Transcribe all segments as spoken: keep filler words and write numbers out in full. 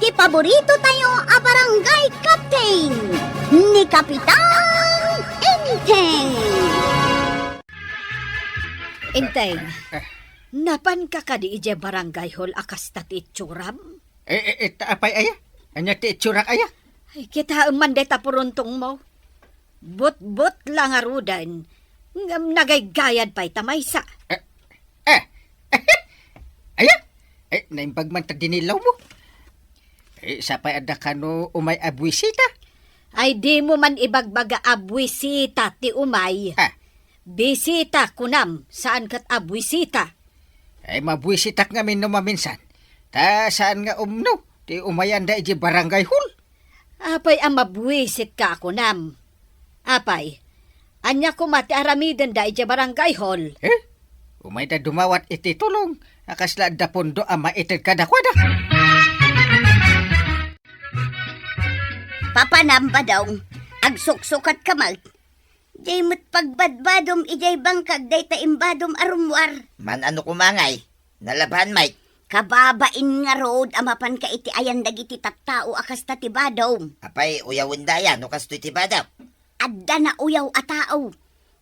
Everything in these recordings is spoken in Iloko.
Ti paborito tayo a barangay captain, ni Kapitan Enteng. Enteng, eh, napanka kadi idiay barangay hall a kasta ti itsuram? Eh, eh, eh, ta apay aya? Ania ti itsurak aya? Ay, kitaem man dayta puruntongmo. Butbut la ngaruden, ngem nagaygayad pay ta maysa. Eh, eh, aya? Eh, naimbag man ta dinillawmo. Eh, sapay adda kano umay a buisita? Ay, dimo man ibagbaga a buisita ti umay. Ah. Bisita, kunam, saan ket a buisita. Ay, mabuisitak ngamin no maminsan. Ta saan nga umno ti umayanda idiay barangay hall? Apay a mabuisitka a kunam? Apay, ania koma ti aramidenda idiay barangay hall? Eh? Umayda dumawat iti tulong a kasla adda pondo a maited kadakuada. Papanam, Badong, agsuksukatka met. Diay met pagbadbadom idiay bangkag dayta imbadom a rummuar. Man-ano koma ngay? Nalaban, Mike. Kababain ngarud a mapanka iti ayan dagiti tattao a kasta ti badom. Apay, uyawenda aya no kastoy ti badom? Adda nauyaw a tao.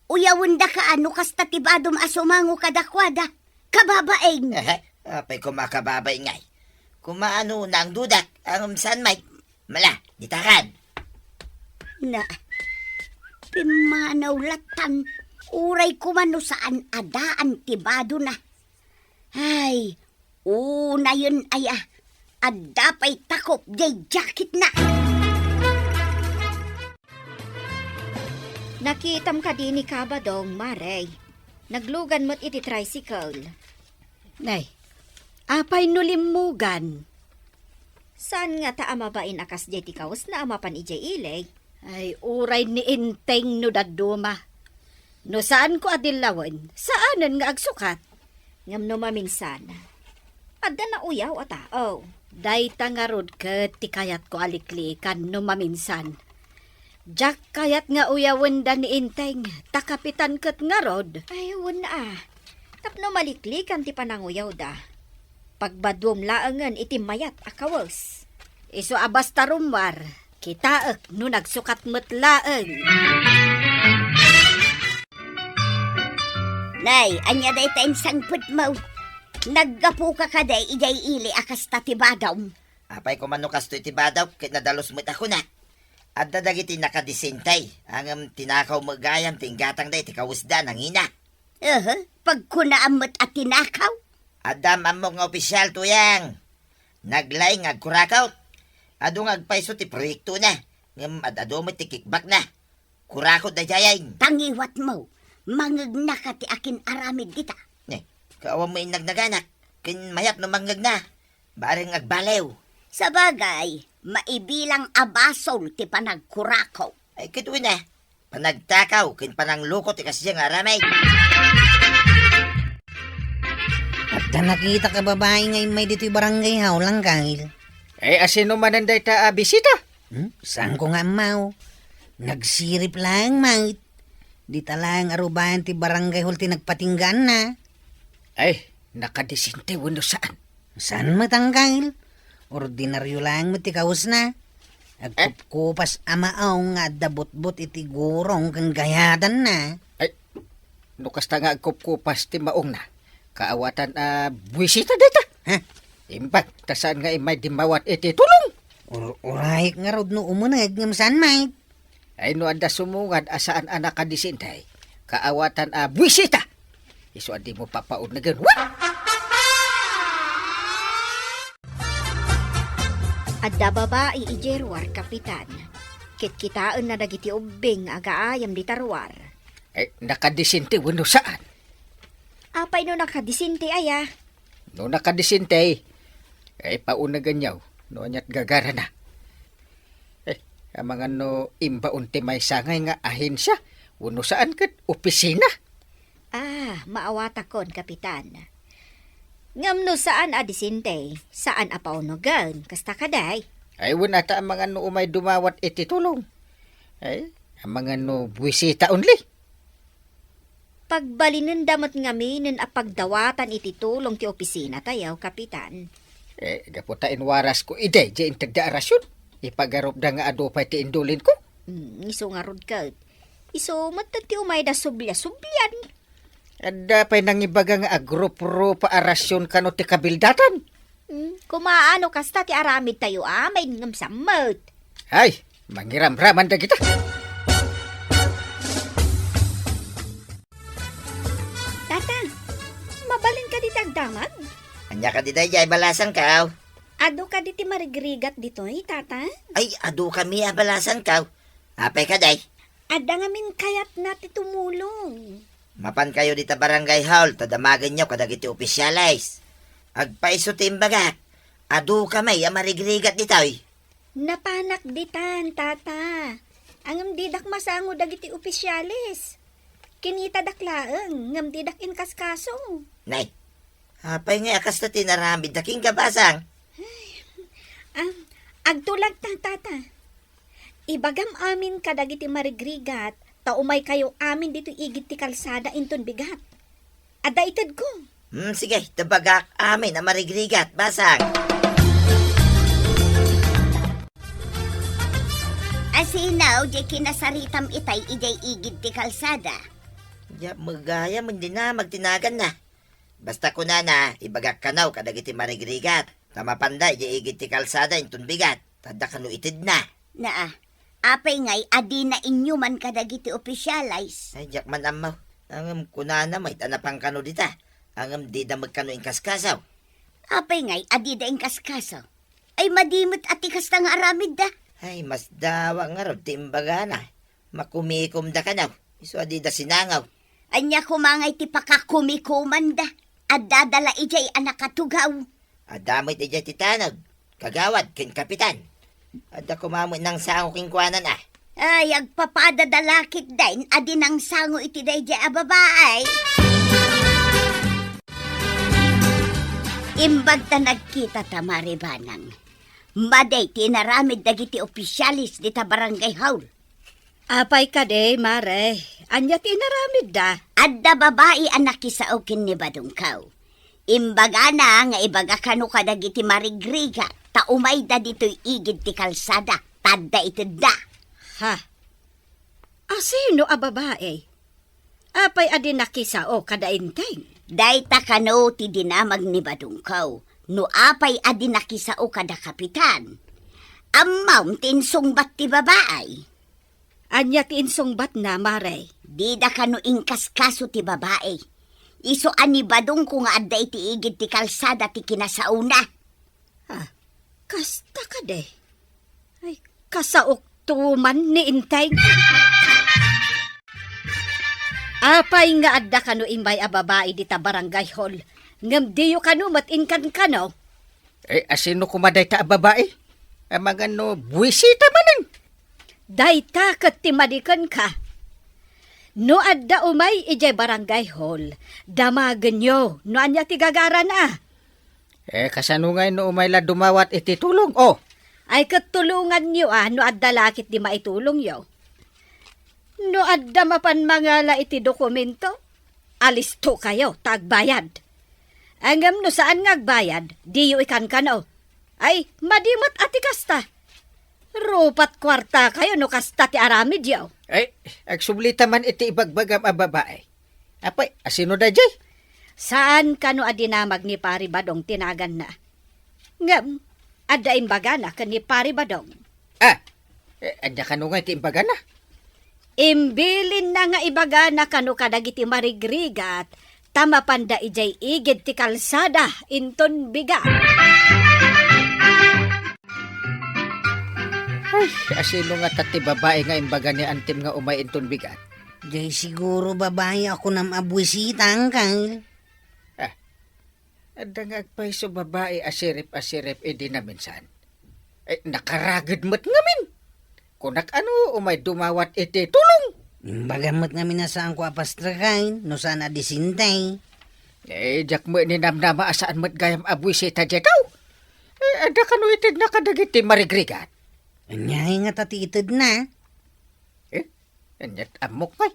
Uyawendaka a no kasta ti badom a sumango kadakuada. Kababain! Ehe, apay koma kababain ngay? Koma ano naangdudak, ang saan, Mike? Mala, ditakan. Na, pimmanaw latan, uray koma no saan a daan ti badona. Ay, unayen aya, adda pay takop diay jacketna. Nakitam kadi ni Kabadong, Mare? Naglugan met iti tricycle. Nay, apay no limmugan? Saan ngata a mabain a kasdiay ti kawesna a mapan idiay ili? Ay, uray ni Enteng no dadduma. No saanko a dillawen, saanen nga agsukat. Ngem no maminsan, adda nauyaw a tao. Dayta ngarud ket ti kayatko a likliikan no maminsan. Diak kayat nga uyawenda ni Enteng, ta kapitan ket ngarud. Ay, wen a. Tapno maliklikan ti pananguyawda, pagbaduem laengen iti mayat a kawes. Isu a basta rummuar, kitaek no nagsukat met laeng. Nay, ania dayta insangpetmo? Naggapuka kadi idiay ili a kasta ti badom? Apay koma no kastoy ti badom ket nadalus met a kuna. Adda dagiti nakadisente, ngem tinakaw met gayam ti inggatangda iti kawesda a nangina. Aha, pagkunaam met a tinakaw? Adda ammok nga opisial, Tuyang. Naglaing nga agkurakot. Adu nga agpayso ti proyektona, ngem ad-adu met ti kickbackna. Kurakot daydiay. Tangiwatmo, mangegnaka ti akin-aramid dita. Eh, kaawan mo innagnaganak, ken mayat no mangngegna. Bareng agbaliw. Sabagay, maibilang a basol ti panagkurakot. Ay, ket wen a, panagtakaw ken panangloko ti kasdiay nga aramid. Adda nakitak a babai nga immay ditoy barangay hall, Angkel. Eh, asino manen dayta a bisita? Hmm? Saanko nga ammo. Nagsirip laeng met. Dita laeng a rubayan ti barangay hall ti nagpatinggaanna. Ay, nakadisente wenno saan? Saan met, Angkel? Ordinario laeng met ti kawesna. Eh? Agkupkupas a maong nga adda butbot iti gurong ken gayadanna. Ay, no kasta nga agkupkupas ti maongna, kaawatan a buisita dayta. Ha? Imbag ta saan nga immay dimmawat iti tulong. Ur-, urayek ngarud no umuneg ngem saan met. Ay, no adda sumungad a saan a nakadisente, kaawatan a buisita. Isu a dimo papaunegen. Wa! Adda babai idiay ruar, Kapitan. Kitkitaenna dagiti ubbing nga agaayam dita ruar. Eh, nakadisente wenno saan? Apay no nakadisente aya? No nakadisente, eh, paunegenyo no aniat gagarana. Eh, amangan no imbaon ti maysa ngay nga ahensia, wenno saan ket opisina? Ah, maawatakon, Kapitan. Ngem no saan a disente, saan a paunegen, kasta kadi? Ay, wen a ta amangan no umay dumawat iti tulong. Ay, amangan no buisita only. Pagbalinenda met ngaminen a pagdawatan iti tulong ti opisina tayo, Kapitan. Eh, gapu ta inwarasko idi, diay intedda a rasion. Ipagarupda nga adu pay ti indulinko. Hmm, isu ngarud ket. Isu met ti umayda subliasublian. Adda pay nangibaga nga agrup-rupa a rasion kano ti kabildatan. Hmm, kumaano kasta ti aramidtayo, a, maingem sa met. Ay, mangiramraman dagita. Tata, mabalin ka dita agdamag? Ania kadi daydiay balasangko? Adu kadi ti marigrigat ditoy, Tata? Ay, adu kami a balasangko. Apay kadi? Adda ngamin kayatna ti tumulong. Mapankayo dita barangay hall, ta damagenyo kadagiti opisyales. Agpaiso ti imbagak, adu kami a marigrigat ditoy. Napanak ditan, Tata. Ngem didak masango dagiti opisyales. Kinitadak laeng, ngem didak inkaskaso. Nay, apay ngay a kasta ti inaramidda kenka, Basang? Ah, agtulagta, Tata. Ibagam amin kadagiti marigrigat, ta umaykayo amin ditoy igid ti kalsada inton bigat. Adda itedko. Hmm, sige, ta ibagak amin a marigrigat, Basang. Asino diay kinasaritam itay idiay igid ti kalsada? Diak met gayam, indi na magtinaganna. Basta kunana, ibagak kano kadagiti marigrigat, ta mapanda idiay igid ti kalsada inton bigat, ta adda kano itedna. Naa, apay ngay a dina inyuman kadagiti opisyales? Ay, diak man ammo. Ngem kunana met a napan kano dita. Ngem dida met kano inkaskaso. Apay ngay a dida inkaskaso? Ay, madi met a ti kasta nga aramidda. Ay, masdawa ngarud ti imbagana. Makumikomda kano, isu a dida sinango. Ania koma ngay ti pakakumikomanda? Addada la idiay a nakatugaw. Adda met idiay ti tanod, kagawad ken kapitan. Adda koma met nangsango kenkuana, a. Ay, agpapadada la ketdin a di nangsango iti daydiay a babai. Imbag ta nagkitata, Mare Banang. Madi ti inaramid dagiti opisyales dita barangay hall. Apay kadi, Mare? Ania ti inaramidda? Adda babai a nakisao ken ni Badongko. Imbagana nga ibaga kano kadagiti marigrigat ta umayda ditoy igid ti kalsada, ta adda itedda. Ha? Asino a babai? Apay a di nakisao kada Enteng? Dayta kano ti dinamag ni Badongko, no apay a di nakisao kada kapitan. Ammom ti insungbat ti babai. Ania ti insungbatna, Mare? Dida kano inkaskaso ti babai. Isu a ni Badongko nga adda iti igid ti kalsada ti kinasaona. Ah, kasta kadi? Ay, kasaokto man ni Enteng. Apay nga adda kano immay a babai dita barangay hall, ngem diyo kano met inkankano? Eh, asino koma dayta a babai? Amangan no buisita manen. Dayta ket ti madi kenka. No adda umay idiay barangay hall, damagenyo no ania ti gagarana. Eh, kasano ngay no umay la dumawat iti tulong, o? Ay, ket tulonganyo, a, no adda la ketdi maitulongyo. No adda mapan mangala iti dokumento, alistokayo ta agbayad. Ngem no saan nga agbayad, diyo ikankano. Ay, madi met a ti kasta. Rupat kuartakayo no kasta ti aramidyo. Ay, agsublita man iti ibagbagam a babai. Apay, asino daydiay? Saan kano a dinamag ni Pari Badong ti naganna? Ngem, adda imbagana ken ni Pari Badong. Ah, eh, ania kano nga iti imbagana? Imbilinna nga ibagana kano kadagiti marigrigat ta mapanda idiay igid ti kalsada inton bigat. Ay, asino ngata ti babai nga imbaga ni Antim nga umay inton bigat? Jay siguro babai a kunam a buisita, Angkel. Ah, adda nga agpayso babai a sirip a sirip idi naminsan. Eh, nakaraged met ngamin. Kunak ano, umay dumawat iti tulong. Imbagam met ngamin a saanko a pastrekaen, no saan a disintay. Eh, diak met ninamnama a saan met gayam a buisita diay tao. Eh, adda kano itedna kadagiti marigrigat? Aniay ngata ti itedna? Eh, aniat ammok pay?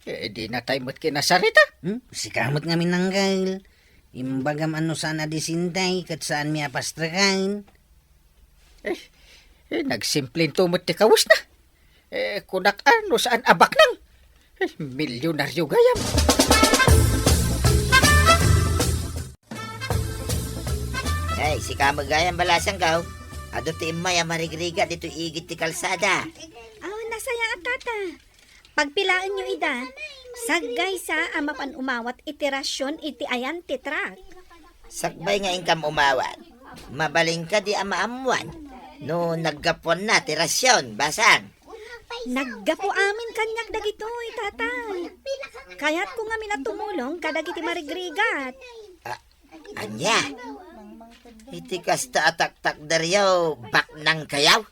Eh, di na tayo met kinasarita. Hmm? Sika met ngamin, Angkel. Imbagam a no saan a disente ket saanmi a pastreken. Eh, eh, nagsimplento met ti kawesna. Eh, kunak a no saan a baknang. Eh, milyonaryo gayam. Ay, sika met gayam, balasangko. Adu ti immay a marigrigat ditoy igid ti kalsada. Aw, nasayaat, tata. Pagpilaenyo ida, saggaysa a mapan umawat iti rasion iti ayan ti truck. Sakbay nga inkam umawat, mabalin kadi a maammuan no naggapuanna ti rasion, basang? Naggapu amin kaniak dagitoy, tatay. Kayatko ngamin a tumulong kadagiti marigrigat. Ah, ania? Iti kasta a taktakderyo, baknangkayo?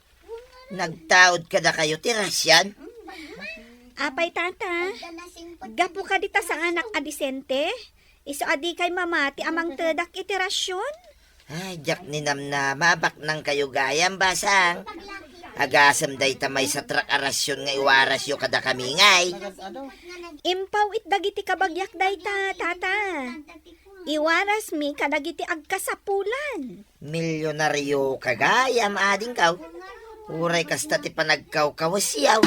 Nagtaud kadakayo ti rasion? Apay, tata, gapu kadi ta saanak a disente, isu a dikay mamati a mangtedak iti rasion? Ay, diak ninamnama, baknangkayo gayam, basang. Agasem dayta maysa truck a rasion nga iwarasyo kadakami ngay. Impaw it dagiti kabagiak dayta, tata. Iwarasmi kadagiti agkasapulan. Milyonaryoka gayam, adingko. Uray kasta ti panagkawkawesyo.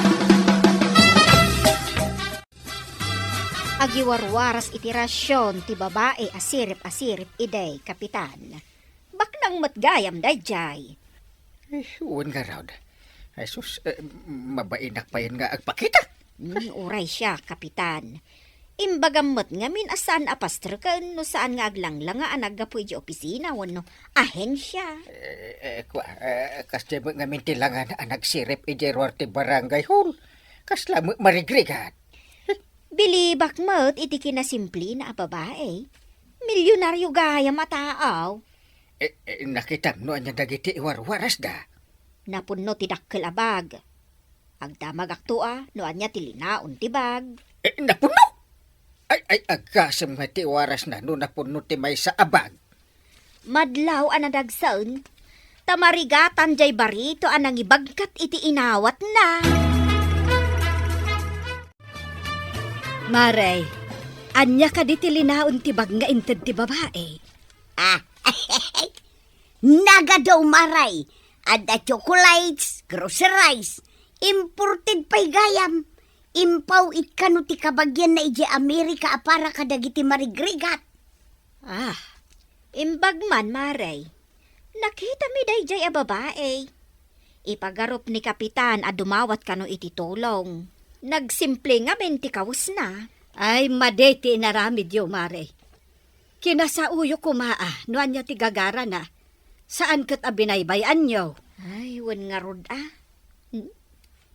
Agiwarwaras iti rasion ti babai a sirip a sirip idi, Kapitan. Baknang met gayam daydiay. Eh, wen ngarud. Ay sus, eh, mabainak payen nga agpakita. Hmm, uray siak, Kapitan. Imbagam met ngamin a saan a pastreken no saan nga aglanglanga a naggapu idiay opisina wenno ahensia. Eh, eh, kua, eh, kasdiay met ngamin ti langan a nagsirip idiay ruar ti barangay hall. Kasla met marigrigat. Bilibak met iti kinasimplena a babai. Milyonaryo gayam a tao. Eh, eh, nakitam no ania dagiti iwarwarasda? Napunno ti dakkel a bag. Agdamagakto a no ania ti linaon ti bag. Eh, napunno? Ay, ay, agasem nga ti warasna no napunno ti maysa a bag. Madlaw a nadagsen, ta marigatan diay barito a nangibagkat iti inawatna. Mare, ania kadi ti linaon ti bag nga inted ti babai? Ah, nagadu, Mare. Adda chocolates, groceries. Imported pay gayam. Impaw it kano ti kabagianna idiay Amerika a para kadagiti marigrigat. Ah, imbag man, Mare. Nakitami daydiay a babai. Ipagarup ni Kapitan a dumawat kano iti tulong. Nagsimple ngamin ti kawesna. Ay, madi ti inaramidyo, Mare. Kinasaoyo koma a no ania ti gagarana. Saan ket a binaybay-anyo. Ay, wen ngarud a. Hmm?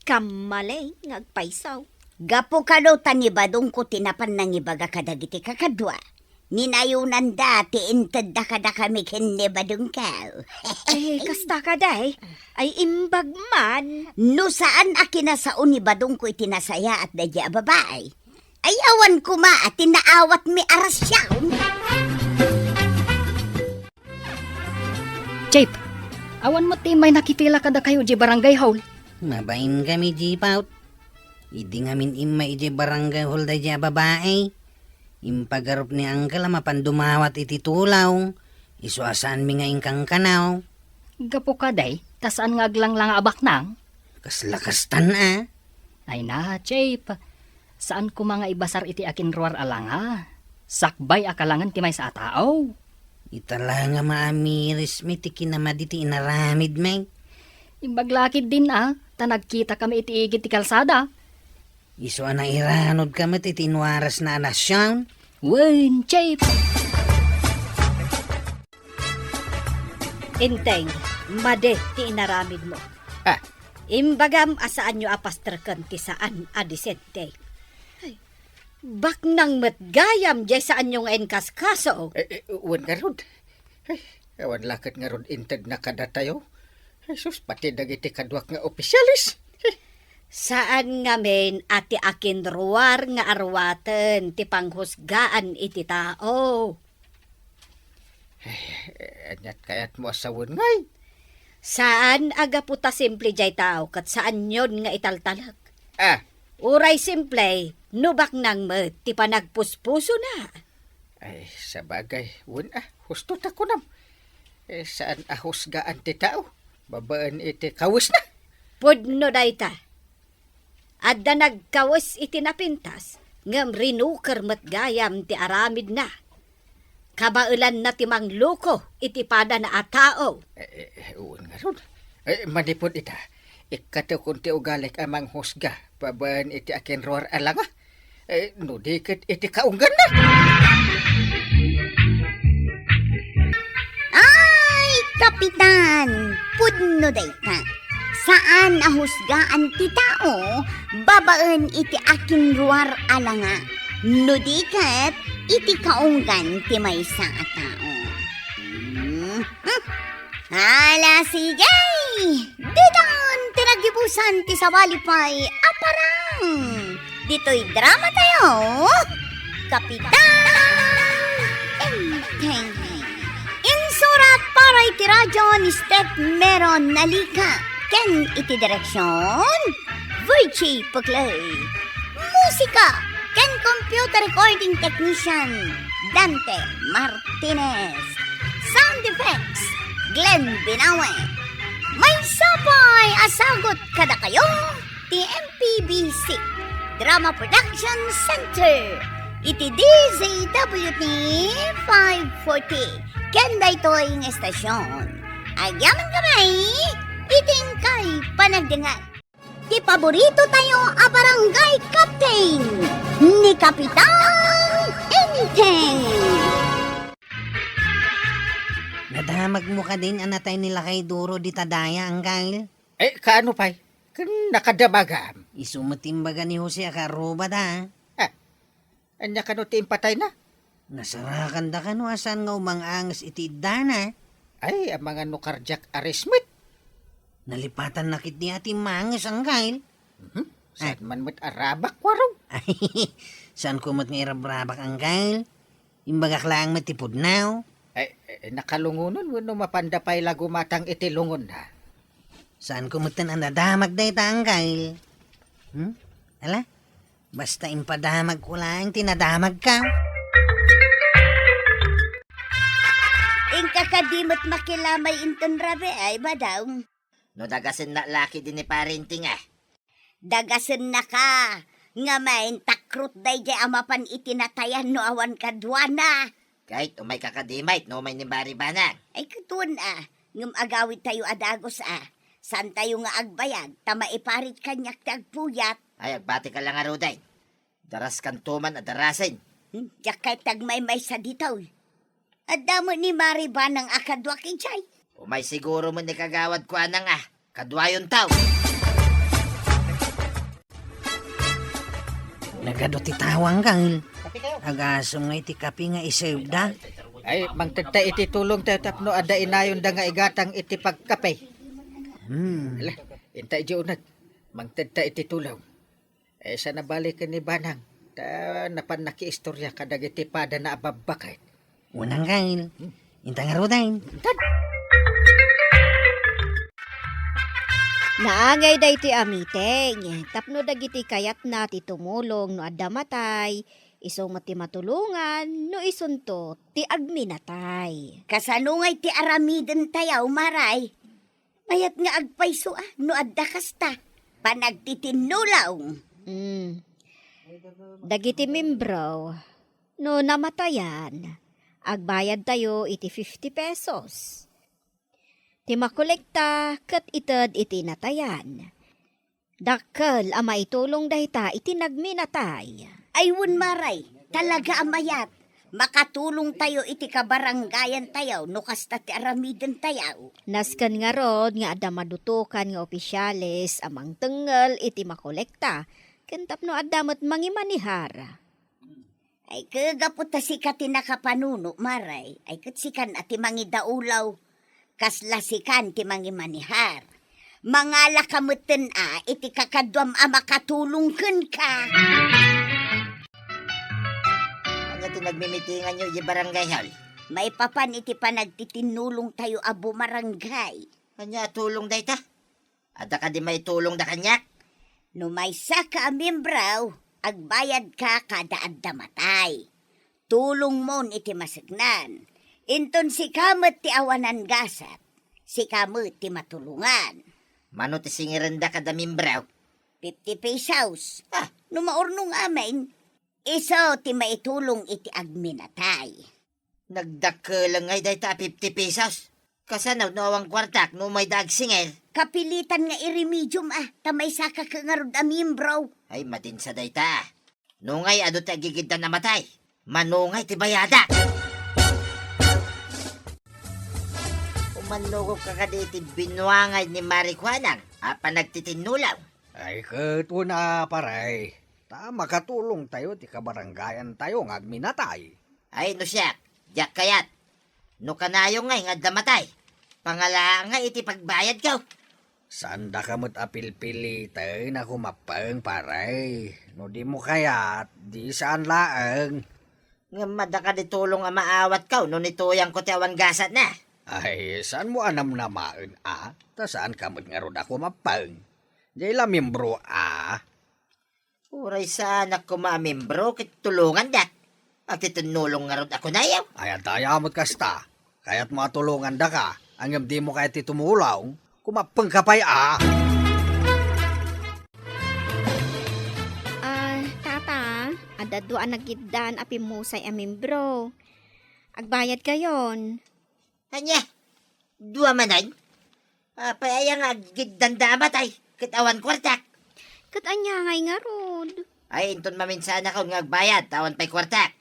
Kammaleng nga agpayso. Gapu kano ta ni Badongko ti napan nangibaga kadagiti kakadua. Ninayonanda ti intedda kadakami ken ni Badongko. Ay, kasta kadi. Ay, imbag man. No saan a kinasao ni Badongko iti nasayaat daydiay a babai. Ay, awan koma a ti naawatmi a rasion. Chief, awan met ti immay nakipila kadakayo idiay barangay hall. Mabain kami, Chief, out. Idi ngamin immay idiay barangay hall daydiay a babai, impagarup ni Uncle a mapan dumawat iti tulong, isu a saanmi nga inkankanaw. Gapu kadi, ta saan nga aglanglanga a baknang? Kasla kastan a. Ay na, Chief. Saan koma nga ibasar iti akinruar a langa. Sakbay a kalangen ti maysa a tao. Ita la nga maamirismi ti kinamadi ti inaramidmi. Imbag la ketdin a, ta nagkitakami iti igid ti kalsada. Isu a nairanodka met iti inwarasna a nasion. Wen, Chief. Enteng, madi ti inaramidmo. Ah. Imbagam a saanyo a pastreken ti saan a disente. Ay, baknang met gayam diay saanyo nga inkaskaso. Eh, eh, wen ngarud. Ay, awan la ket ngarud intedna kadatayo. Ay, sus, pati dagiti kaduak nga opisyales. Saan ngamin a ti akinruar nga arwaten ti panghusgaan iti tao. Ay, aniat kayatmo a sawen ngay? Saan a gapu ta simple diay tao ket saanyon nga italtalek. Ah. Uray simple, no baknang met ti panagpuspusona. Ay, sabagay, wen a, husto ta kunam. Eh, saan a husgaan ti tao babaen iti kawesna? Pudno dayta. Adda nagkawes iti napintas, ngem rinuker met gayam ti aramidna. Kabaelanna ti mangloko iti padana a tao. Eh, eh, eh, wen ngarud. Eh, manipud ita, ikkatekon ti ugalik a manghusga babaen iti akinruar a langa. Eh, no di ket iti kaungganna. Ay, Kapitan! Pudno dayta. Saan a husgaan ti tao babaen iti akinruar a langa, no di ket iti kaunggan ti maysa a tao. Hmm. Ala, sige! Ditan ti naggibusan ti sabali pay a parang. Ditoy drama tayo, Kapitan Enteng. Insurat para iti radyo ni Steph Meron Nalika ken iti direksyon, Virgie Puclay. Musika ken computer recording technician, Dante Martinez. Sound effects, Glenn Binawe. Maysa pay a sagut kadakayo ti M P B C Drama Production Center iti D Z W T five forty ken daytoy nga estasion. Agyaman kami iti inkay panagdengngeg. Ti paborito tayo a barangay captain, ni Kapitan Enteng. Nadamagmo kadin a natay ni Lakay Duro dita daya, Anggail? Eh, kaano pay? Ken nakadamagam. Isu met ti imbaga ni Jose a kaarrubada. Ah, ania kano ti impatayna? Nasarakanda kano a saan nga umang-anges iti iddana? Ay, amangan no cardiac arrest met. Nalipatanna ketdi a timmanges, Anggail. Mhm. Saan man met a rabak, Warong? Ay, saanko met nga irabrabak, Anggail. Imbagak laeng met ti pudno. Ay, eh, nakalungonen wenno mapanda pay la gumatang iti lungonna? Saanko metten a nadamag dayta, Anggail. Hmm? Ala, basta impadamagko laeng ti nadamagko. Inka kadi met makilamay inton rabii, Badong. No dagasennak la ketdi ni Pare Enteng a. Dagasennaka, ngem takrot daydiay a mapan iti natayan no awan kaduana. Ket umayka kadi met no umay ni Mari Banang. Ay, ket wen a, ngem agawidtayo a dagus a. Saantayo nga agbayag, ta maiparit kaniak ti agpuyat. Ay, agbatika la ngaruden. Daraskanto man a darasen. Hmm, diak kayat ti agmaymaysa ditoy. Adda met ni Mari Banang a kaduak idiay. Umay siguro met ni Kagawad Kuanang a kaduayonto. Nagadu ti tao, Anggail. Agasem nga iti kape nga isewda. Ay, mangtedta iti tulongtayo tapno adda inayonda nga igatang iti pagkape. Hmm. Ala, inta idiay uneg. Mangtedta iti tulong. Eh, sa nabaliken ni Banang, ta napan nakiistorya kadagiti padana a babbaket. Wen, Anggail. Hmm. Inta ngaruden. Tad- Naangay daytoy a meeting tapno dagiti kayatna ti tumulong no adda matay, isu met ti matulongan no isunto ti agminatay. Kasano ngay ti aramidentayo, Maray? Mayat nga agpayso a no adda kasta. Panagtitinnulong. Mm. Dagiti membro, no namatayan, agbayadtayo iti fifty pesos. Ti makolekta ket ited iti natayan. Dakkel a maitulong dayta iti nagminatay. Ay wen, Maray, talaga a mayat. Makatulongtayo iti kabarangayantayo no kasta ti aramidentayo. Nasken ngarud nga adda madutokan nga opisyales a mangtengngel iti makolekta ken tapno adda met mangimanihar. Ay, ket gapu ta sika ti nakapanuno, Maray, ay ket sikan a ti mangidaulaw. Kasla sikan ti mangimanihar. Mangalaka metten a iti kakaduam a makatulong kenka. Ania ti nagmimitinganyo idiay barangay hall? Maipapan iti panagtitinnulongtayo a bumarangay. Ania a tulong dayta? Adda kadi maitulongda kaniak? No maysaka a membro, agbayadka kada adda matay. Tulongmon iti maseknan. Inton sika met ti awanan gasat, sika met ti matulongan. Mano ti singirenda kada membro? Fifty pesos. Ah. No maurnong amin, isu ti maitulong iti agminatay. Nagdakkel ngay dayta a fifty pesos. Kasano no awan kuartak no umayda agsingir? Kapilitan nga iremediom a, ta maysaka ngarud a membro. Ay, madinsa dayta. No ngay adu ti agigiddan a matay, mano ngay ti bayadak? Umannugok ka kadi iti binuangay ni Mari Kuanang a panagtitinnulong? Ay, ket una, pare, ta makatulongtayo ti kabarangayantayo nga agminatay. Ay, no siak, diak kayat. No kanayon ngay nga adda matay, pangalaang ngay iti pagbayadko. Saandaka met a pilpiliten a kumappeng, pare. No dimo kayat, di saan laeng. Ngem adda kadi tulong a maawatko no nituyangko ti awan gasatna? Ay, saanmo a namnamaen a? Ta saanka met ngarud a kumappeng. Diay la membro a. Uray saanak koma a membro ket tulongandak. Agtitinnulong ngarud a kunayo. Ay, adda aya met kasta. Kayatmo a tulongandaka, ngem dimo kayat ti tumulong, kumappengka pay a. Ah, tata, adda dua a nagiddan a pimmusay a membro. Agbayadkayon. Ania? Dua manen? Apay aya nga agiddanda a matay ket awan kuartak? Ket ania ngay ngarud? Ay, inton maminsaanakon nga agbayad, ta awan pay kuartak.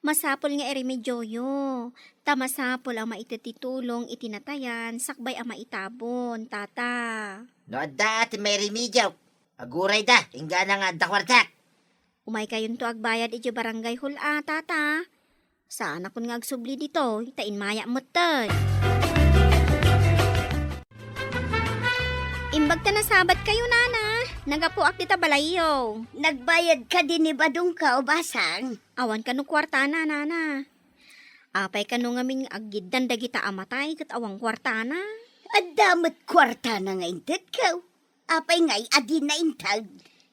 Masapul nga iremedioyo, ta masapul a maited ti tulong iti natayan sakbay a maitabon, tata. No adda ti mairemedio, agurayda, inggana nga adda kuartak. Umaykayonto agbayad idiay barangay hall a, tata. Saanakon nga agsubli ditoy, ta inmayak metten. Imbag ta nasabatkayo, nana, naggapuak dita balayyo. Nagbayad kadi ni Badongko, Basang? Awan kano kuartana, nana. Apay kano ngamin nga aggiddan dagita a matay ket awan kuartana? Adda met kuartana nga intedko. Apay ngay a dina inted?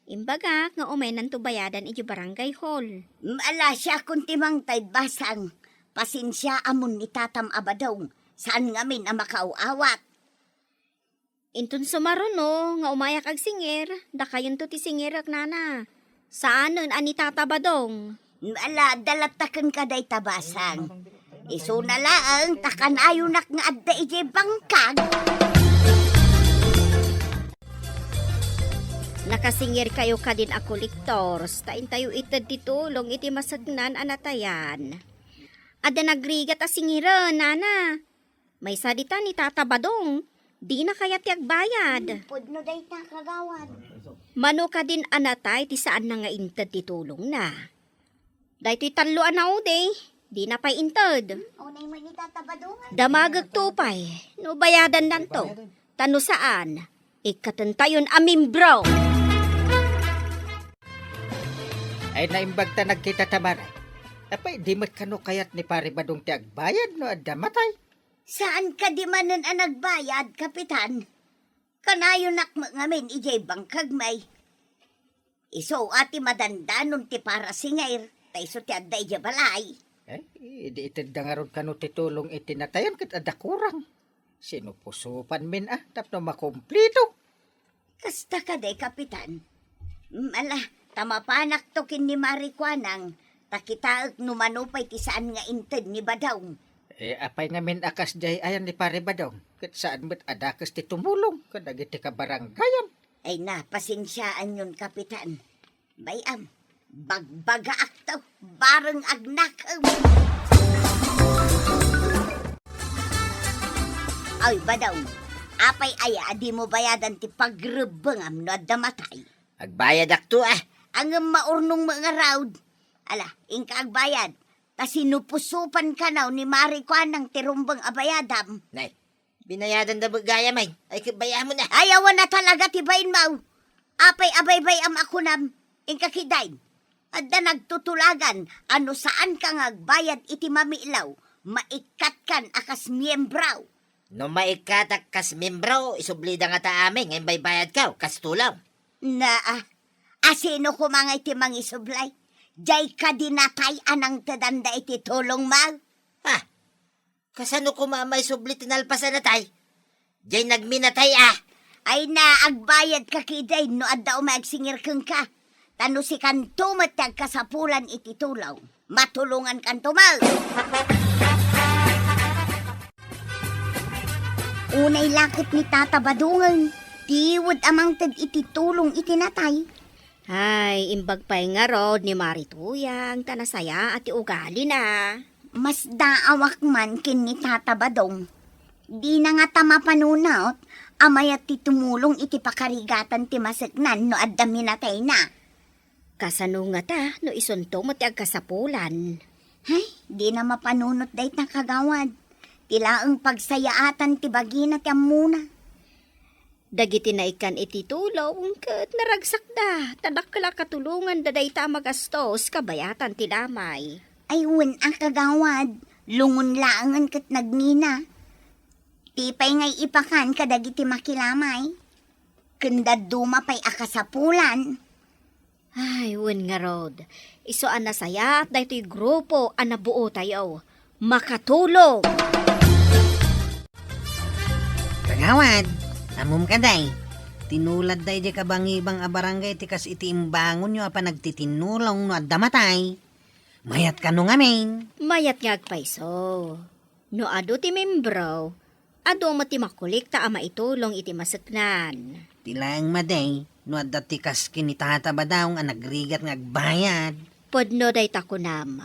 Imbagak nga umaynanto bayadan idiay barangay hall. Ala, siakon ti mangted, Basang. Pasensia ammon ni tatam a Badong. Saan ngamin a makaaw-awat. Inton sumaruno nga umayak agsingir, dakayonto ti singirek, nana. Saanen a ni tata Badong. Ala, adda latta kenka dayta, Basang. Isuna laeng ta kanayonak nga adda idiay bangkag. Nakasingirkayo kadin a kolektors, ta intayo ited ti tulong iti maseknan a natayan. Adda nagrigat a singiren, nana. Maysa dita ni Tata Badong, dina kayat ti agbayad. Hmm, pudno dayta, kagawad. Mano kadin a natay ti saanna nga inted ti tulongna? Daytoy tallo a naudi, dina pay inted. Hmm, unay met ni Tata Badong, ay. Damagekto pay, no bayadandanto. Ta no saan, ikkatentayon a membro. Ay, naimbag ta nagkita ta maray. Apay, di met kano kayat ni Pare Badong ti agbayad no adda matay? Saan kadi manen a nagbayad, Kapitan? Kanayonak met ngamin idiay bangkag, may. Isu a ti madandanon ti parasingir, ta isu ti adda idiay balay. Ay, idi itedda ngarud kano ti tulong iti natayan ket adda kurang. Sinupusopan min a tapno makumplito. Kasta kadi, Kapitan? Mm, ala, ta mapanakto ken ni Mari Kuanang, ta kitaek no mano pay ti saan nga inted ni Badong. Eh, apay ngamin a kasdiay ayan ni Pare Badong? Ket saan met a dakes ti tumulong kadagiti kabarangayan. Ay na, pasensiaanyon, Kapitan. Bay-am, bagbagaakto, bareng agnakem. Ay, Badong, apay aya a dimo bayadan ti pagrebbengam no adda matay? Agbayadakto, a. Ngem maurnong met ngarud. Ala, inka agbayad, ta sinupusopan kano ni Mari Kuanang ti rumbeng a bayadam. Nay, binayadanda met gayam, ay. Ay, ket bay-amon a. Ay, awan a talaga ti bainmo. Apay a baybay-am a kunam, inka ketdin. Adda nagtutulagan a no saanka nga agbayad iti mamilaw, maikkatkan a kas miembro. No maikkatak kas miembro, isublida ngata amin nga imbaybayadko kas tulong. Naa, a sino koma ngay ti mangisublay? Diay kadi natay a nangtedanda iti tulongmo? Ha? Kasano koma a maisubli ti nalpas a natay? Diay nagminatay a? Ay na, agbayadka ketdin no adda umay agsingir kenka. Ta no sikanto met ti agkasapulan iti tulong, matulongankanto met. Unay la ket ni Tata Badongen, tiwed a mangted iti tulong iti natay. Ay, imbag pay ngarud ni Mari Tuyang ta nasayaat ti ugalina. Masdaawak man ken ni Tata Badong. Dina ngata mapanunot a mayat ti tumulong iti pakarigatan ti maseknan no adda minatayna. Kasano ngata no isunto met ti agkasapulan? Ay, dina mapanunot dayta, kagawad. Ti laeng pagsayaatan ti bagina ti ammona. Dagiti naikkan iti tulong ket naragsakda, ta dakkel a katulonganda dayta a magastos kabayatan ti lamay. Ay, wen a, kagawad, lungon laengen ket nagngina. Ti pay nga ipakan kadagiti makilamay, ken dadduma pay a kasapulan. Ay, wen ngarud, isu a nasayaat daytoy grupo a nabuotayo. Makatulong! Kagawad, ammom kadi, tinuladda idiay kabangibang a barangay ti kas iti imbangonyo a panagtitinnulong no adda matay. Mayat kano ngamin? Mayat nga agpayso. No adu ti membro, adu met ti makolekta a maitulong iti maseknan. Ti laeng madi, no adda ti kas ken ni Tata Badong a nagrigat nga agbayad. Pudno dayta kunam.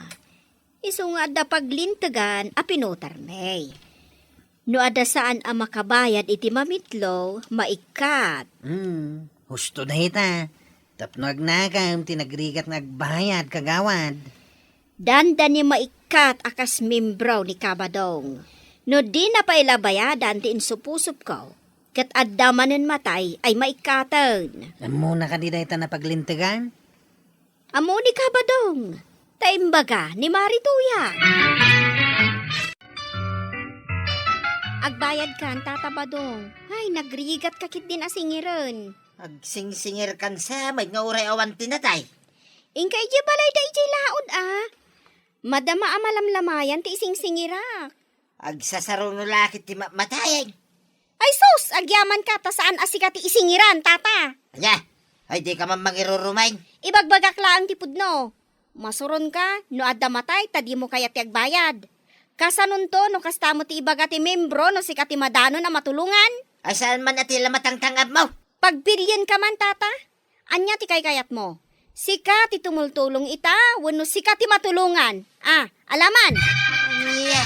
Isu nga adda paglintegan a pinutarmi. No adda saan a makabayad iti mamitlo, maikkat. Hmm, husto dayta. Tapno agnakem ti nagrigat nga agbayad, kagawad. Dandani maikkat a kas membro ni Kabadong. No dina pay la bayadan ti insupsupko, ket adda manen matay ay maikkaten. Ammona kadi dayta a paglintegan? Ammo ni Kabadong, ta imbaga ni Mari Tuya. Agbayadkan, Tata Badong. Ay, nagrigatka ketdin a singiren. Agsingsingirkan sa met nga uray awan ti natay. Inka idiay balayda idiay laud a. Madama a malamlamayan ti isingsingirak. Agsasaruno la ket ti ma-, matayen. Ay sus, agyamanka ta saan a sika ti isingiran, Tata. Ania? Ay, dika man mangirurumaen. Ibagbagak laeng ti pudno. Masuronka no adda matay ta dimo kayat ti agbayad. Kasanonto no kasta met ti ibaga ti membro no sika ti madanon a matulongan? Ay, saan man a ti la matangtang-abmo? Pagpilienka man, Tata. Ania ti kaykayatmo? Sika ti tumultulong ita wenno sika ti matulongan? Ah, alaman! Ania?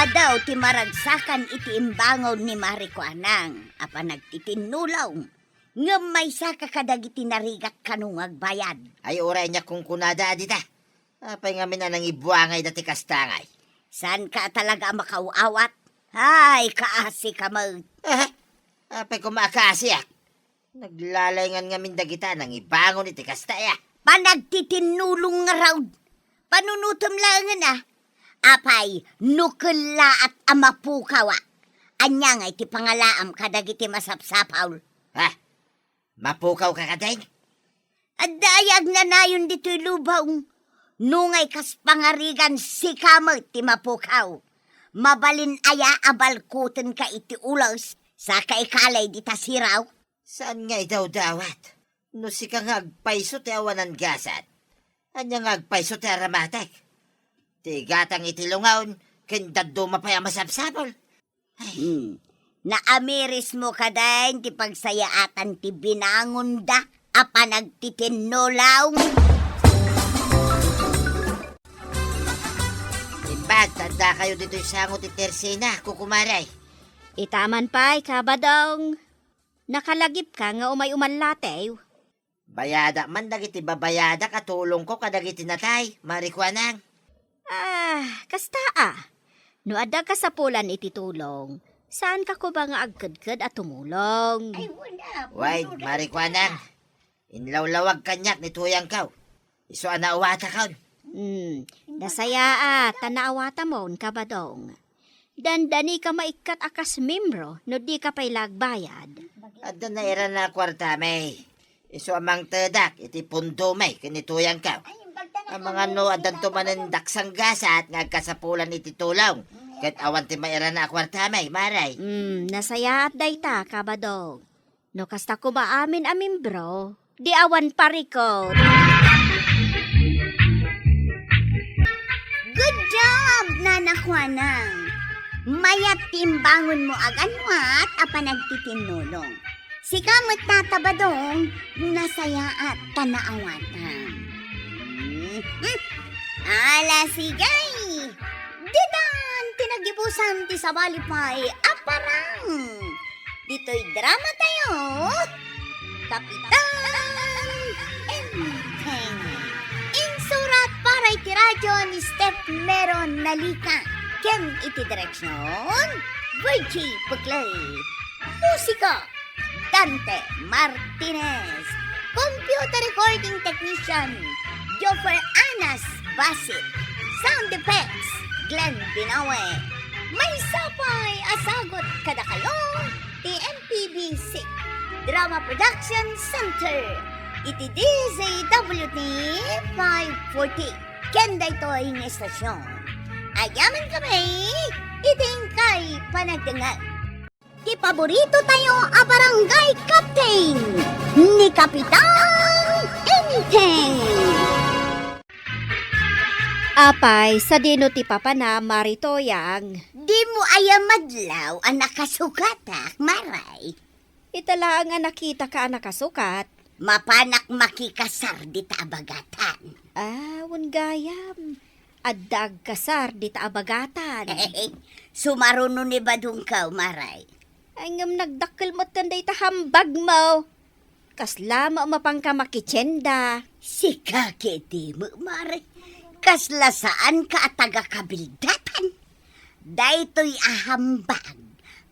Adu ti maragsakan iti imbangon ni Mari Kuanang a panagtitinnulong. Ngem maysaka kadagiti narigat kano nga agbayad. Ay, uray ania kunkunada a dita. Apay ngamin a nangibuangayda ti kasta ngay? Saanka a talaga a makaaw-awat? Ay, kaasika met. Eh, apay koma a kaasiak? Naglalaingan ngamin dagita a nangibangon iti kasta, ya. Panagtitinnulong ngarud. Panunotem laengen a. Apay, no kellaat a mapukaw a. Ania ngay ti pangalaam kadagiti masapsapul? Ha? Mapukawka kadin? Adda aya agnanayon ditoy lubong? Nungay kas pangarigan sika met ti mapukaw. Mabalin aya a balkutenka iti ules, saka ikalay dita siraw? Saan nga idawdawat? No sika nga agpayso ti awanan gasat, ania nga agpayso ti aramatek? Ti igatang iti lungawn, ken dadduma pay a masapsapul. Hmm. Naamirismo kadin ti pagsayaatan ti binangonda a panagtitinnulong? Imbag, ta addakayo ditoy sango ti tersena, kukumare. Ita man pay, Kabadong. Nakalagipka nga umay umallatew. Bayadak man dagiti babayadak a tulongko kadagiti natay, Mari Kuanang. Ah, kasta a. No adda kasapulan iti tulong, saanka koma nga agkedked a tumulong? Ay, wala. Way, Mari Kuanang. Inlawlawag kaniak ni tuyangko. Isu a naawatakon. Hmm, nasayaat ta naawatamon, Kabadong. Dandanika maikkat a kas membro no dika pay la agbayad. Adda nairana a kuartami. Isu a mangtedak iti pundomi ken ni tuyangko. Ay, imbagda na Amangano, kami, addanto manen daksang gasat nga agkasapulan iti tulong. Ket awan ti mairana a kuartami, Mare. Hmm, nasayaat dayta, Kabadong. No kasta koma amin a membro, di awan parikut. Good job, Nana Kuanang! Mayat ti imbangonmo a ganuat a panagtitinnulong. Sika met, Tata Badong, nasayaat ta naawatam. Hmm. Ala, sige! Ditan ti nagibusan ti sabali pay a parang. Ditoy drama tayo, Kapitan Enteng. Insurat para iti radyo ni Steph Mero Nalika. Ken iti direksyon, Virgie Puclay. Musika, Dante Martinez. Computer recording technician, Joffer Anas Basit. Sound effects, Glenn Binawe. Maysa pay a sagut kadakayo ti M P B C Drama Production Center iti D Z W T five forty. Ken daytoy nga estasyon, agyamankami iti inkay panagdengngeg. Ti paborito tayo a barangay captain, ni Kapitan Enteng. Apay, sadino ti papana, Mari Toyang? Dimo aya madlaw a nakasukatak, Maray? Ita laeng a nakitaka a nakasukat. Mapanak makikasar dita a bagatan. Ah, wen gayam. Adda agkasar dita a bagatan. Sumaruno ni Badongko, Maray. Ay, ngem nagdakkel metten dayta hambagmo. Kasla met mapanka makitienda. Sika ketdi met, Maray. Kasla saanka a taga-kabildatan. Daytoy a hambag,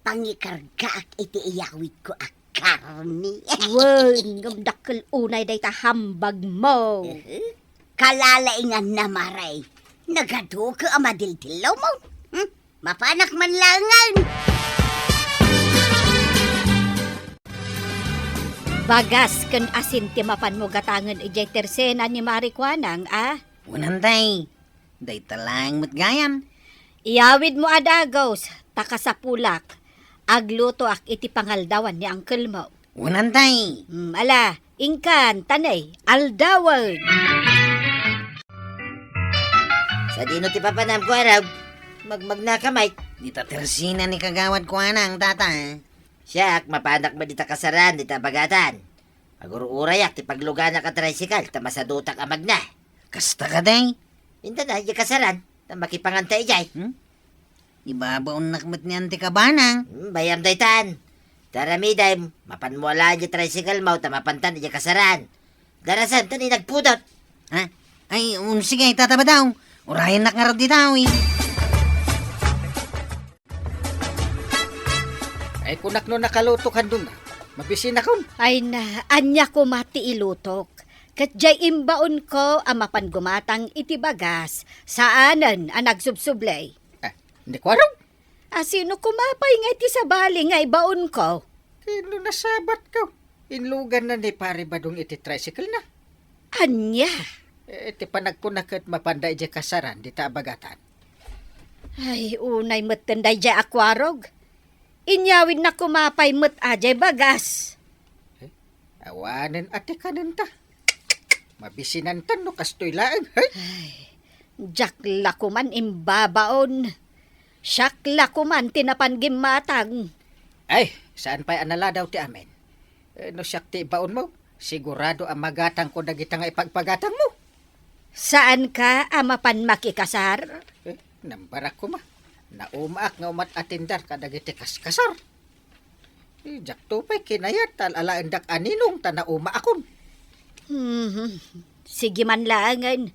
pangikargaak iti iyawidko a karne. Wen, ngem dakkel unay dayta hambagmo. Ehe. Kalalainganna, Maray. Nagaduka a madildillawmo. Hmm? Mapanak man laengen. Bagas ken asin ti mapanmo gatangen idiay tersena ni Mari Kuanang, a? Wen, Antay. Dayta laeng met gayam. Iyawidmo a dagus, ta kasapulak. Aglutoak iti pangaldawan ni angkelmo. Wen, Antay. Hmm, ala, inkan, tanay, aldawen. Sadino ti papanam, Kuarog? Magmagnaka, Mike. Dita tersena ni Kagawad Kuanang, tata. Siak, mapanak met dita kasaran, dita bagatan. Agur-urayak ti pagluganak a tricycle, ta masadutak a magna. Kasta kadi? Inta na, idiay kasaran, ta makipanganta idiay. Hmm? Ibabaonnak met ni Auntie Kabanang. Hmm, bayam daytan. Taramidem, mapanmo a laeng idiay tricycle mo, ta mapantan idiay kasaran. Darasan, ta ni nagpudot. Ha? Ay, um, sige, Tata Badong. Urayennak ngarud dita, eh. Ay, kunak no nakalutok handuna. Mabisinakon. Ay na, ania koma ti ilutok. Ket diay imbaonko a mapan gumatang iti bagas, saanen a nagsubsublay. Ah, ni Kuarog? A, sino koma pay nga iti sabali nga ibaonko? Ket no nasabatko, inluganna ni Pare Badong iti tricycle na. Ania? Eh, ti panagkuna ket mapanda idiay kasaran dita a bagatan. Ay, unay metten daydiay a Kuarog. Inyawidna koma pay met a diay bagas. Eh, awanen a ti kanenta. Mabisinantan no kastoy laeng, hay? Ay, diak la koman imbabaon. Siak la koman ti napan gimmatang. Ay, saan pay a naladaw ti amin. Eh, no siak ti ibaonmo, sigurado a magatangko dagita nga ipagpagatangmo. Saanka a mapan makikasar? Eh, nambarak koma. Naumaak nga umat-atender kadagiti kaskasar. Eh, diakto pay kinayat ta alaendak a ninong ta naumaakon. Hmm, sige man laengen.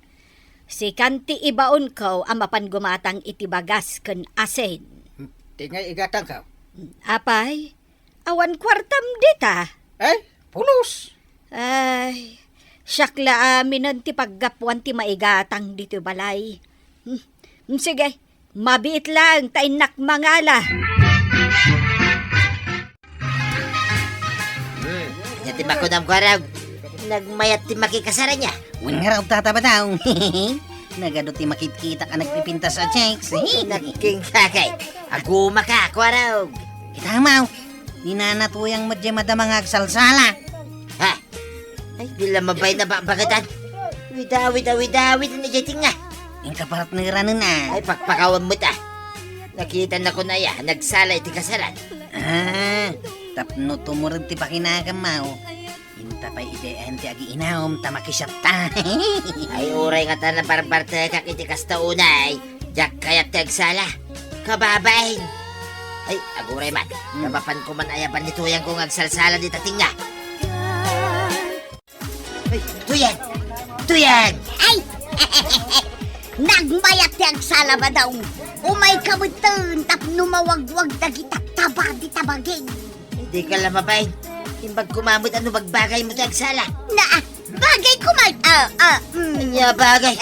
Sikan ti ibaonko a mapan gumatang iti bagas ken asin. Hmm, ti ngay igatangko? Apay, awan kuartam dita. Ay, pulos! Ay, siak la aminen ti paggapuan ti maigatang ditoy balay. Hmm, sige, mabiit laeng ta innak mangala. Hmm, ania ti makunam, Kuarog? Nagmayat ti makikasaran niya. Wen ngarud, Tata Badong. Nagadu ti makitkitak a nagpipintas a chicks. Nagkingkakay. Agumaka, Kuarog. Kita, Maw. Ni Nana Tuyang met diay madama nga agsalsala. Ha? Ay, di la mabain a babagatan. Awid-awid, awid-awid, ni Jetting nga. Inka partneranen a. Ay, pakpakawan met a. Nakitanakon aya, nagsala iti kasaran. Ah, tapno tumured ti pakinakam, Maw. Inta pay idiay ayan ti agiinum ta makisiatta. Ay, uray ngata nabarbartekak iti kasta unay, diak kayat ti agsala. Kababain! Ay, aguray man. Hmm. Napapanko man aya ban ni Tuyangko nga agsalsala dita tinga. Ay, Tuyang! Tuyang! Ay! Nagmayat ti agsala, Badong. Umayka metten tapno mawagwag dagiti taba dita bagim. Dika la mabain. Imbag koma met a no bagbagaymo ti agsala. Na, bagay koma, ah, ah, mm. Ania bagay?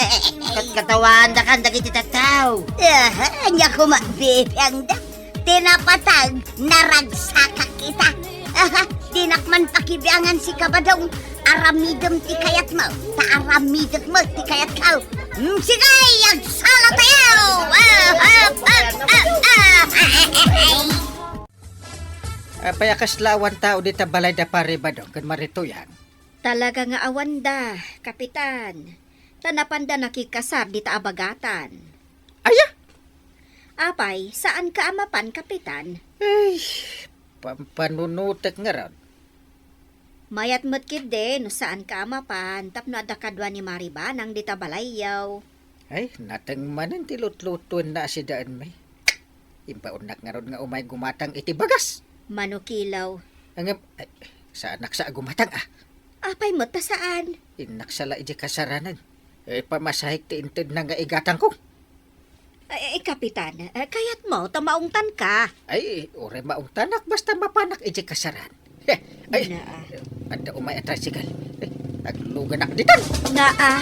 Katkatawaandakan dagiti tattao. Aha, ania koma bibiangda? Ti napatag, naragsakak ita. Aha, dinak man pakibiangan sika, Badong. Aramidem ti kayatmo, ta aramidek met ti kayatko. Mm, sige, agsala tayo! Ah, ah, ah, ah, ah. Apay a kasla awan tao dita balay da Pari Badong ken Mari Tuyang? Talaga nga awanda, Kapitan. Ta napanda nakikasar dita a bagatan. Aya? Apay, saanka a mapan, Kapitan? Ay, pampanunotek ngarud. Mayat met ketdi no saanka a mapan tapno adda kadua ni Mari Banang dita balayyo. Ay, nateng manen ti lutlutuenna a sidaenmi. Imbaonnak ngarud nga umay gumatang iti bagas. Manukilaw. Ngem, ay, saanak sa a gumatang, ah. Apay met ta saan? Innak sa la idiay kasaranan. Eh, pamasahek ti intedna nga igatangko. Ay, ay, Kapitan, eh, kayatmo ta maungtanka? Ay, uray maungtanak, basta mapanak idiay kasaran. Eh, ay, Naa. Adda umay a tricycle. Eh, agluganak ditan. Naa.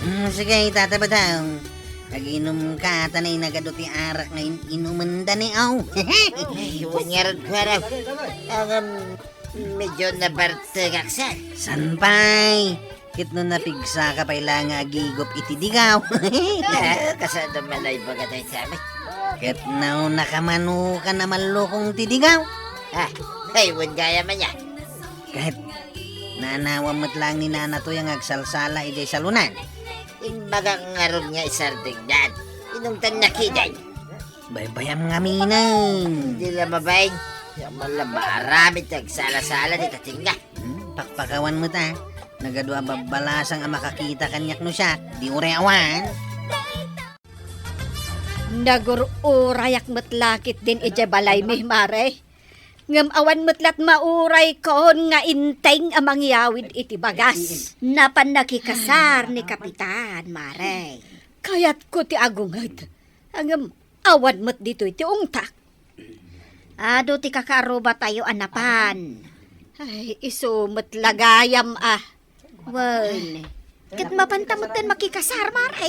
Mm, sige, Tata Badong. Aginumka, ta nagadu ti arak nga in-, inumenda ni aw. Ay, wen ngarud, Kuarog. Agam, medyo nabartekak sa. Saan pay? Ket no napigsaka pay la nga agigup iti digaw. Ah, kasano man ay baga tayo sa amin? Ket no nakamano ka na mallukong ti digaw. Ah, ay, wen gayam aya. Ket naanawam met laeng ni Nana Tuyang nga agsalsala idiay salonan. Imbagak ngarud nga isardengdan. Inungtannak idiay. Baybayam ngamin. Di la mabain. Yaman la maaramid ti agsala-sala dita tinga. Hmm, pakpakawan met a. Nagadu a babbalasang a makakita kaniak no siak. Di uray awan. Nagur-urayak met la ketdin idiay balaymi, Mare. Ngem awan met lat mauraykon nga inteng a mangyawid iti bagas. Napan nakikasar ni Kapitan, Mare. Kayatko ti agunged. Ngem awan met ditoy ti ungtak. Adu ti kakaarrubatayo a napan. Ay, isu met la gayam a. Wen, ket mapanta metten makikasar, Mare.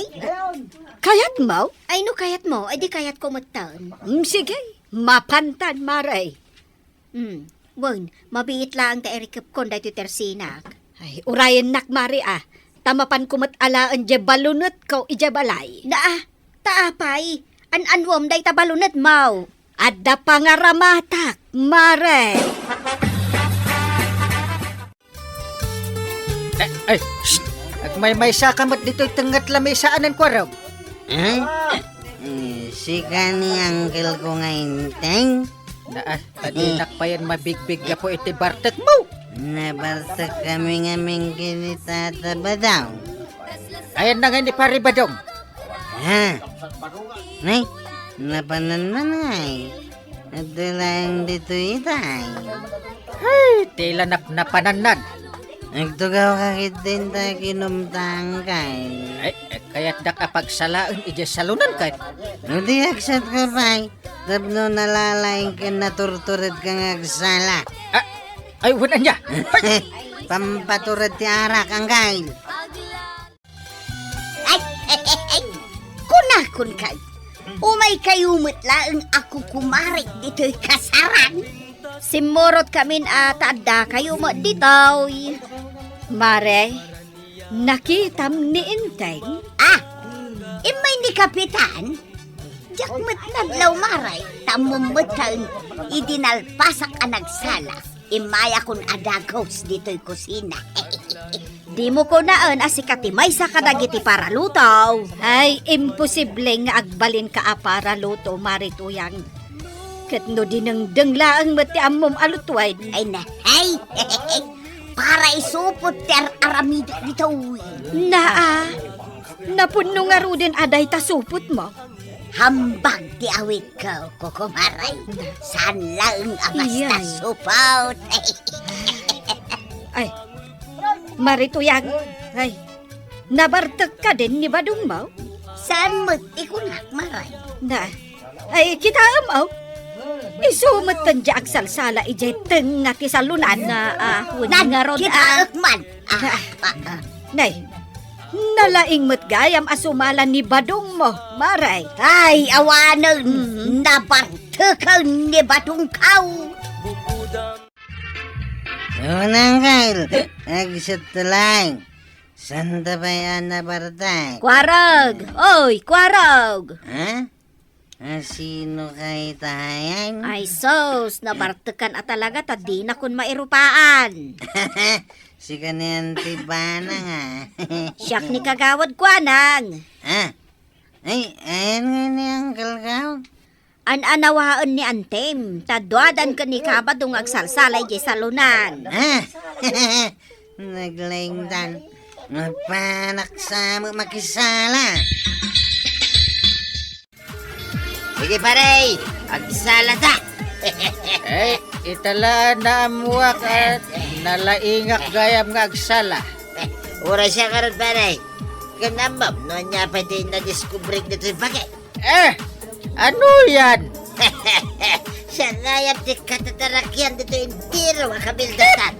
Kayatmo? Ay, no kayatmo, ay di kayatko metten. Mm, sige, mapantan, Mare. Mm, wen, mabiit laeng ta irikepkon daytoy tersinak. Ay, urayennak, Mare, a. Ta mapanko met alaen diay balunetko idiay balay. Naa, ta apay? An-anuem dayta balunetmo? Adda pangaramatak, Mare. Eh, ay, shh! Agmaymaysa ka met ditoy tengnga ti lamesa, anan, Kuarog? Eh? Eh, sika ni uncle ko nga inteng? Naa, ta dinak payen mabigbig gapu iti bartekmo. Nabartek kami ngamin ken ni Tata Badong. Ayanna ngay ni Pari Badong? Ha? Nay, napanan man ngay. Adda laeng ditoy itay. Ay, ti la napnapanannan. Agtugawka ketdin ta kinumtaang kay. Ay, eh, kayatdak a pagsalaen idiay salonan kay. No di agsatka pay, tapno nalalaing ken naturturedka nga agsala. Ah, ay, wen ania? Pampatured ti arak, angkay. Ay, kunakon kay, umaykayo met laeng a kukumarek ditoy kasaran. Simmurot kamin a ta addakayo met ditoy. Mare, nakitam ni Enteng? Ah, immay ni Kapitan? Diak met nadlaw, Mare, ta ammom metten, idi nalpasak a nagsala, immayakon a dagus ditoy kusina. Dimo kunaen a sika ti maysa kadagiti paraluto. Ay, imposible nga agbalinka a paraluto, Mare Tuyang. Ket no dinengdeng laeng met ti ammom a lutuen. Ay na, ay! Para isupot ti ar-aramidek ditoy. Naa, napunno ngaruden a dayta supotmo. Hambag ti awitko, kukumaray. Saan laeng a basta Iyay. Supot. Ay, Mare Tuyang, ay, nabartek kadin ni badongmo? Saan met ti kunak, Maray? Na, ay, kitaem, aw. Isu metten ti agsalsala idiay tengnga ti salonan. Na, ah, wen Nan, ngarud, kitaek ah. Man. Ah, Na, ah, ah. Nay, nalaing met gayam a sumala ni badongmo, Maray. Ay, awanen, Mhm. Nabarteken ni badongko. Unang kail, agsutulay. Santa pay a nabartek? Kuarag! Oy, kuarag! Ha? A, sino kay tayan? Ay, sus, nabartekan a talaga ta dinakon mairupaan. Sika ni Auntie Banang, a. Siak ni Kagawad Kuanang. A? Ay, ayan nga ni Uncle Gaw. An-anawaen ni Antem, ta duadan ken ni Kabado nga agsalsala idiay salonan. A? Naglaingtan. Mapanak sa makisala. Sige, pare, agsalata. Eh, itala na amuak at nalaingak gayam nga agsala. Uray siya karon, pare. Ken ammom, no ania pay ti nadiskubrik ditoy bagi? Eh, ano yan? Siya gayam ti katatarakian ditoy entero a kabildatan.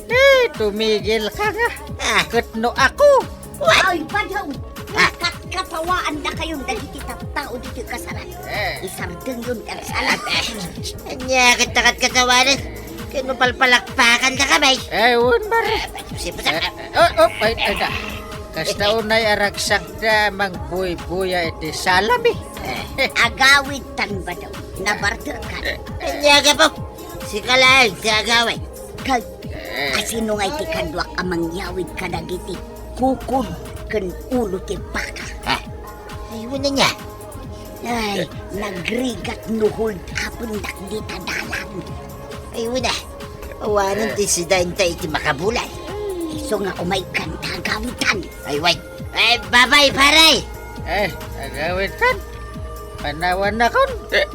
Eh, tumigil ka nga. Ah. Ket no ako? Ay, padaw! Ah. Katkatawaan da kayon dagiti tattao ditoy kasaran. Eh. Isardengyon ti agsalat. Ania ket katkatawanen? Ken no palpalakpakan da kami. Eh, un, pare. Eh, pare, si Pusa. Eh, eh, oh, oh, ay, ay, da. Kasta unay aragsakda mangbuybuya iti salami. Eh, agawid tan badaw. Nabartekan. Eh, eh. Ania gapu? Sika laeng ti agawid. Kag, eh. Asino nga iti kaduak a mangyawid kadagiti kukod ken ulo ti baka? Ha? Ay, wen ania? Ay, eh. Nagrigat no hold-upendak dita dalan. Ay, wen a. Awanen ti sida inta iti makabulay. Isu nga kumaykan ta agawitan. Ay, way. Ay, babay, pare! Eh, agawitan? Panawannakon? Eh.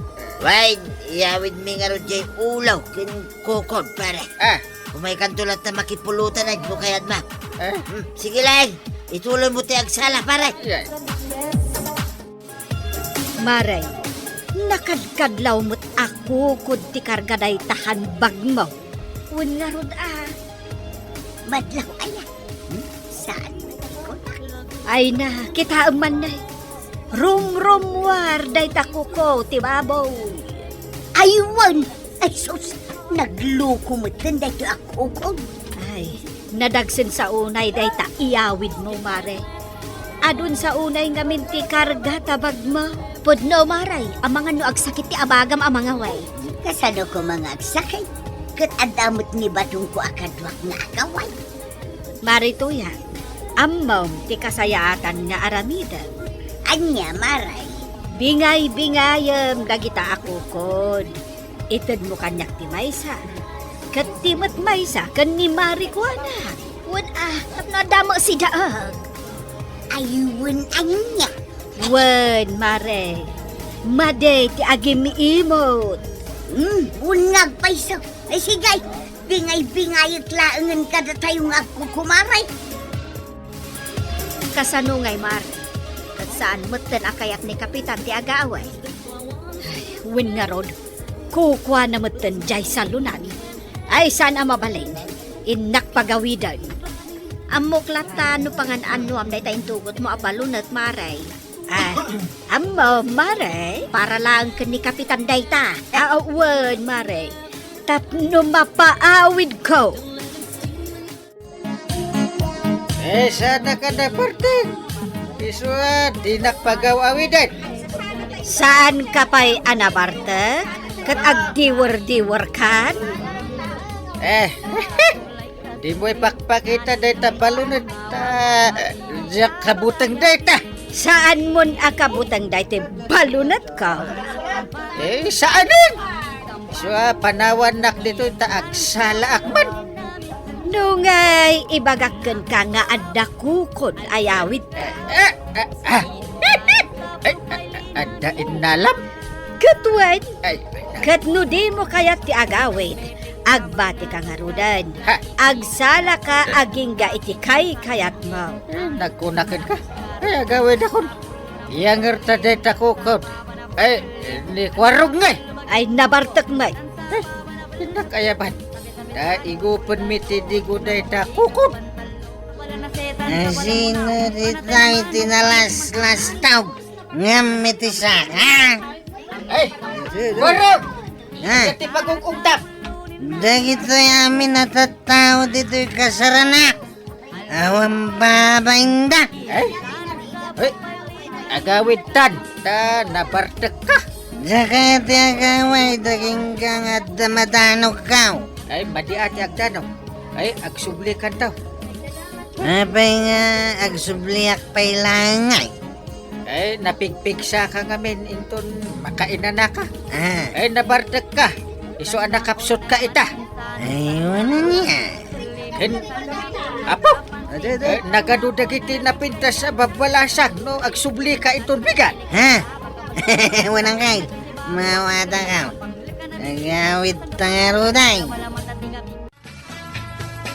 Way, iyawidmi ngarud jay ulaw ken kukod, pare. Ah. Kumaykanto latta makipulutan ay no kayatmo. Eh? Hmm, sige laeng. Ituloymo ti agsala, pare. Yan. Mare, nakadkadlaw met a kukod ti karga dayta hambagmo. Wen ngarud a. Madlaw aya? Hmm? Saan man ti kunak? Ay na, kitaem man, nay. Rumrummuar dayta kuko ti baboy. Ay, wen! Ay, sus! Nagluko metten daytoy a kukod. Ay, nadagsen sa unay dayta iyawidmo, Mare. Adun sa unay ngamin ti karga ta bagmo. Pudno, Mare, amangan no agsakit ti abagam a mangaway. Kasano koma nga agsakit? Ket adda met ni badongko a kaduak nga agaway. Mare Tuyang, ammom ti kasayaatan nga aramidem. Ania, Mare? Bingay-bingayem dagita a kukod. Itedmo kaniak ti maysa, ket ti met maysa ken ni Mare Kuana. Wen a, tapno adda met sidaek. Ay, wen ania? Wen, Mare. Madi ti agim-imot. Hmm, wen nga agpayso. Ay, sige, bingay-bingayek laengen kadatayo nga agkukumaray. Kasano ngay, Mare? Ket saan metten a kayat ni Kapitan ti agaaway? Ay, wen ngarud, kukuana metten jay salonan. Ay, saan a mabalin. Innak pagawiden. Ammok latta no pangan-annuam dayta intugotmo a balunet, Mare. Ah, ammo, Mare? Para laeng ken ni Kapitan dayta. Ah, wen, Mare. tapno mapaawidko. Eh, saan ka nabartek? Isu a, dinak pagaw-awiden. Saanka pay a nabartek? Ket agdiwer-diwerkan? Eh, dimo ipakpakita dayta balunet, ta, diak kabuteng dayta. Saanmon a kabuteng dayta balunetko? Eh, saanen? Isu a, panawannak ditoy ta agsalaak man. No ngay, ibagak kenka nga adda kukod a yawidka. Eh, eh, eh, ah. Eh, eh, adda innalam? Ket wen, ay, ay, ket no dimo kayat ti agawid, agbatika ngaruden. Ha? Agsalaka agingga iti kaykayatmo. Eh, nagkunakenka? Ay, agawidakon. Iyanger ta dayta kukod. Ay, ni kuarog ngay. Ay, nabartek met. Ay, innak ayaban. Ta igupenmi ti digo dayta kukod. Asino ditoy ti nalaslastaw ngem iti saka? Ay, kuarog! Ha? Iti pagungungtam. Dagitoy amin a tattao ditoy kasaranak. Awan babainda. Ay, ay, agawidtan, ta nabartekka. Daka ti agawid, agingga nga adda madanogkaw. Ay, madi a ti agdanok. Ay, agsublikanto. Apay nga agsubliak pay laeng ngay? Ay, napigpigsaka ngamin inton makainanaka. Ah. Ay, nabartekka. Isu a nakapsutka ita. Ay, wala niya. Ken, apo, ade, ade, eh, nagadu dagiti napintas a babbalasang no agsublika inton bigat. Ha? Wala ngay. Mawatanka. Agawidta ngaruden.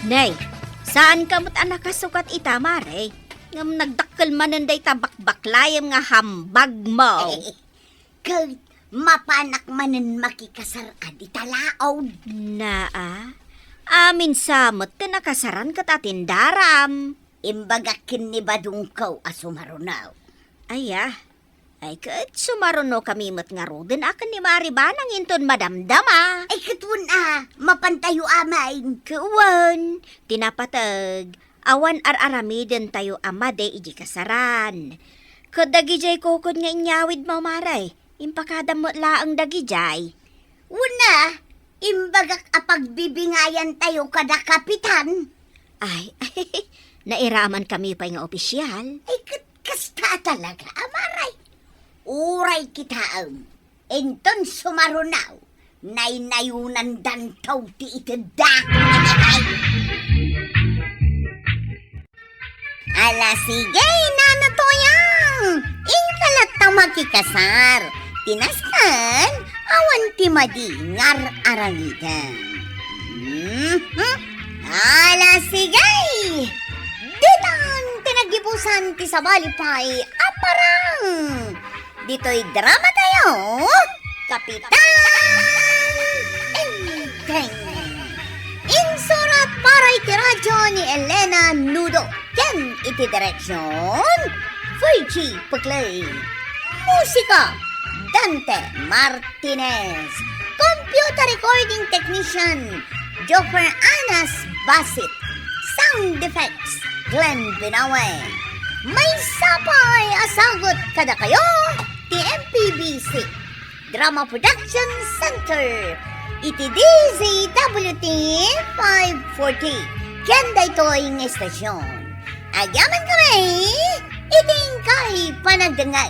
Nay, saanka met a nakasukat ita, Mare? Ngem nagdakkel manen dayta bakbaklayem nga hambagmo. Ket mapanak manen makikasar a di talaod. Naa, amin sa met ti nakasaran ket atindaram. Imbagak ken ni badongko a sumaruno. Aya, ay ket sumarunokami met ngaruden a ken ni Mare Banang inton madamdama. Ay ket wen a, mapantayo amin. Ket wen, ti napateg, awan ar-aramidentayo a madi idiay kasaran. Ket dagidiay kukod nga inyawidmo, Mare, impakadam met laeng dagidiay. Wen a, imbagak a pagbibingayantayo kada kapitan. Ay, nairamankami pay nga opisial. Ay, ket kasta talaga, a, Mare. Uray kitaem, inton sumaruno, naynayonandanto ti itedda. Ala, sige, Nana Toyang. Inka latta makikasar. Ti nasken, awan ti madi nga ar-aramidem. Mhm. Ala, sige. Ditan ti naggibusan ti sabali pay a parang. Ditoy dramatayo, Kapitan Enteng. Insurat para iti radyo ni Elena Nudo ken iti direksion, Virgie Peclay. Musika, Dante Martinez. Computer recording technician, Joffer Anas Basit. Sound effects, Glenn Binawe. Maysa pay a sagut kadakayo ti M P B C Drama Production Center iti D Z W T five forty ken daytoy nga estasion. Agyamankami iti inkay panagdengngeg.